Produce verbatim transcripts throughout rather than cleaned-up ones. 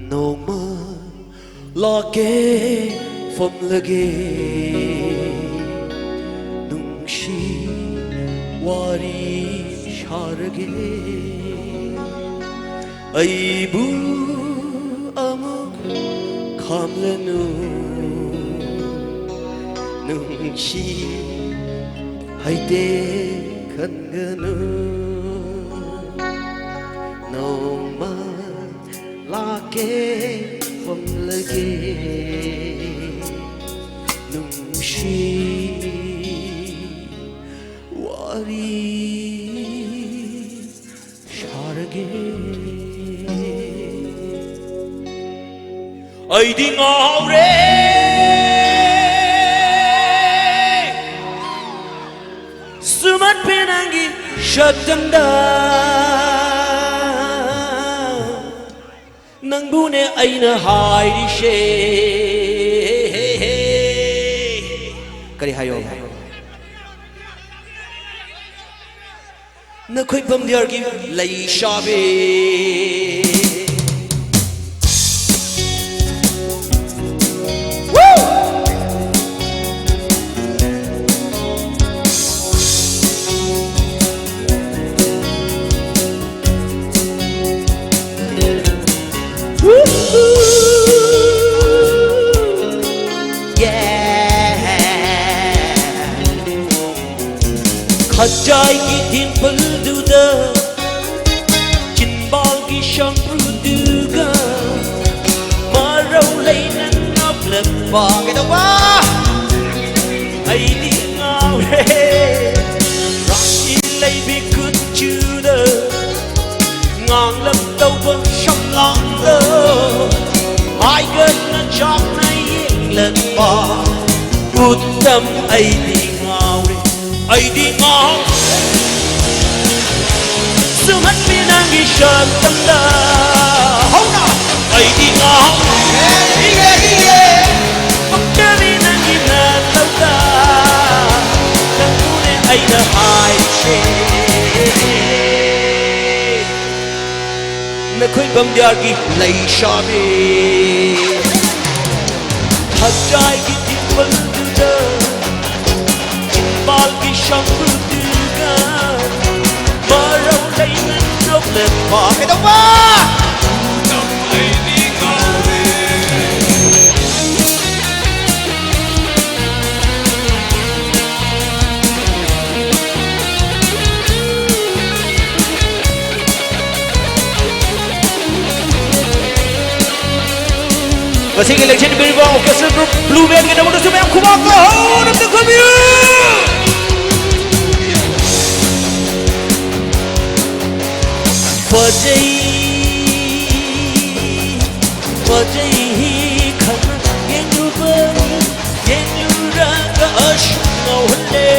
ꯅꯣꯡꯃ ꯂꯥꯛꯀꯦ ꯐꯝꯂꯒꯦ, ꯅꯨꯡꯁꯤ ꯋꯥꯔꯤ ꯁꯥꯔꯒꯦ꯫ ꯑꯩꯕꯨ ꯑꯃꯨꯛ ꯈꯥꯝꯂꯅꯨ, ꯅꯨꯡꯁꯤ ꯍꯩꯇꯦꯛꯍꯟꯒꯅꯨ꯫ ꯅꯣꯡꯃ ꯂꯥꯛꯀꯦ ꯐꯝꯂꯒꯦ, ꯅꯨꯡꯁꯤ ꯋꯥꯔꯤ ꯁꯥꯔꯒꯦ꯫ ꯑꯩꯗꯤ ꯉꯥꯎꯔꯦ꯫ ꯁꯨꯃꯟ ꯄꯦ ꯅꯪꯒꯤ ꯁꯛꯇꯝꯗ꯫ ꯅꯪꯕꯨꯅꯦ ꯑꯩꯅ ꯍꯥꯏꯔꯤꯁꯦ꯫ ꯀꯔꯤ ꯍꯥꯏꯌꯣ? ꯅꯈꯣꯏ ꯕꯝꯗꯤꯌꯥꯔꯒꯤ ꯂꯩꯁꯥꯕꯤ꯫ ꯈꯖꯥꯏꯒꯤ ꯗꯤꯝꯄꯜꯗꯨꯗ, ꯆꯤꯟꯕꯥꯜꯒꯤ ꯁꯝꯄ꯭ꯔꯨꯗꯨꯒ, ꯃꯔꯧ ꯂꯩꯅ ꯅꯞꯂꯛꯄ꯫ ꯀꯩꯗꯧꯕ? ꯑꯩꯗꯤ ꯉꯥꯎꯔꯦ꯫ ꯔꯥꯁꯤ ꯂꯩꯕꯤ ꯀꯨꯆꯨꯗ, ꯉꯥꯡꯂꯛ ꯇꯧꯕ ꯁꯝꯂꯥꯡꯗ, ꯍꯥꯏꯒꯠꯅ ꯆꯥꯛꯅ ꯌꯦꯡꯂꯛꯄ ꯎꯠꯇꯝ꯫ ꯑꯩꯗꯤ ꯉꯥꯎꯔꯦ, ꯑꯩꯗꯤ ꯉꯥꯎ꯫ ꯁꯨꯝꯍꯠꯄꯤ ꯅꯪꯒꯤ ꯁꯛꯇꯝꯗ꯫ ꯍꯧꯅ꯫ ꯑꯩꯗꯤ ꯉꯥꯎ꯫ ꯏꯌꯦ, ꯏꯌꯦ꯫ ꯄꯛꯆꯕꯤ ꯅꯪꯒꯤ ꯅꯇꯧꯗ꯫ ꯅꯪꯕꯨꯅꯦ ꯑꯩꯅ ꯍꯥꯏꯁꯦ꯫ ꯅꯈꯣꯏ ꯈꯣꯏꯕꯝ ꯗꯤꯌꯥꯔꯒꯤ ꯂꯩꯁꯥꯕꯤ꯫ ꯊꯖꯥꯏꯒꯤ ꯇꯤꯝꯄꯜꯗꯨꯗ ꯏꯝꯐꯥꯜꯒꯤ ꯁꯝꯕ꯭ꯔꯨꯗꯨꯒ ꯃꯔꯧ ꯂꯩꯅ ꯅꯣꯛꯂꯛꯄ꯫ ꯀꯩꯗꯧꯕ? ꯉꯁꯤꯒꯤ ꯂꯦꯡꯁꯤꯟꯕꯤꯔꯤꯕ orchestra group Blue Band ꯒꯤꯗꯃꯛꯇꯁꯨ ꯃꯌꯥꯝ ꯈꯨꯕꯥꯛ ꯍꯧꯅ ꯑꯝꯇ ꯈꯨꯕꯤꯌꯨ꯫ ꯐꯖꯩ, ꯐꯖꯩ ꯈꯟꯅ ꯌꯦꯡꯂꯨꯕꯅꯤ, ꯌꯦꯡꯂꯨꯔꯒ ꯑꯁꯨꯛ ꯉꯥꯎꯍꯜꯂꯦ꯫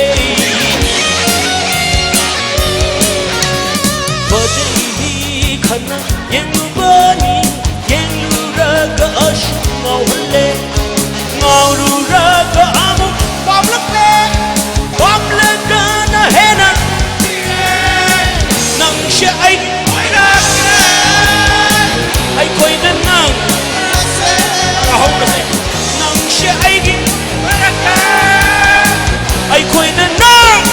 ꯐꯖꯩ ꯈꯟꯅ ꯌꯦꯡꯂꯨꯕꯅꯤ, ꯌꯦꯡꯂꯨꯔꯒ ꯑꯁꯨꯛ ꯉꯥꯎꯍꯜꯂꯦ꯫ ꯉꯥꯎꯔꯨꯔꯒ ꯑꯃꯨꯛ ꯄꯥꯝꯂꯛꯂꯦ, ꯄꯥꯝꯂꯒꯅ ꯍꯦꯟꯅ ꯅꯪꯁꯦ ꯑꯩꯒꯤ ꯑꯣꯏꯔꯛꯂꯦ꯫ ꯑꯩꯈꯣꯏꯅ ꯅꯪ ꯍꯧꯔꯁꯦ꯫ ꯅꯪꯁꯦ ꯑꯩꯒꯤ ꯑꯣꯏꯔꯛꯂꯦ꯫ ꯑꯩꯈꯣꯏꯅ ꯅꯪ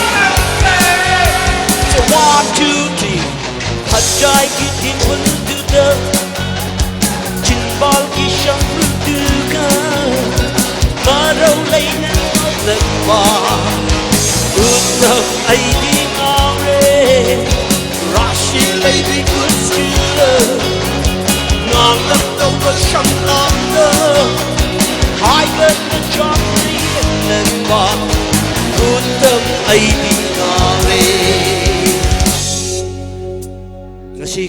one, two, three. ꯊꯖꯥꯏꯒꯤ ꯇꯤꯝꯄꯜꯗꯨꯗ ꯆꯤꯝꯕꯥꯜꯒꯤ ꯁꯝꯕ꯭ꯔꯨꯗꯨꯒ ꯃꯔꯧ ꯂꯩꯅ ꯅꯣꯛꯂꯛꯄ꯫ ꯎꯠꯇꯝ ꯑꯩꯗꯤ ꯉꯥꯎꯔꯦ꯫ ꯔꯥꯁꯤ ꯂꯩꯕꯤ ꯀꯨꯆꯨꯗ ꯉꯥꯡꯂꯛꯇꯧꯕ ꯁꯝꯂꯥꯡꯗ ꯍꯥꯏꯒꯠꯅ ꯆꯥꯎꯅ ꯌꯦꯡꯂꯛꯄ꯫ ꯎꯠꯇꯝ ꯑꯩꯗꯤ ꯉꯥꯎꯔꯦ꯫ ꯉꯁꯤ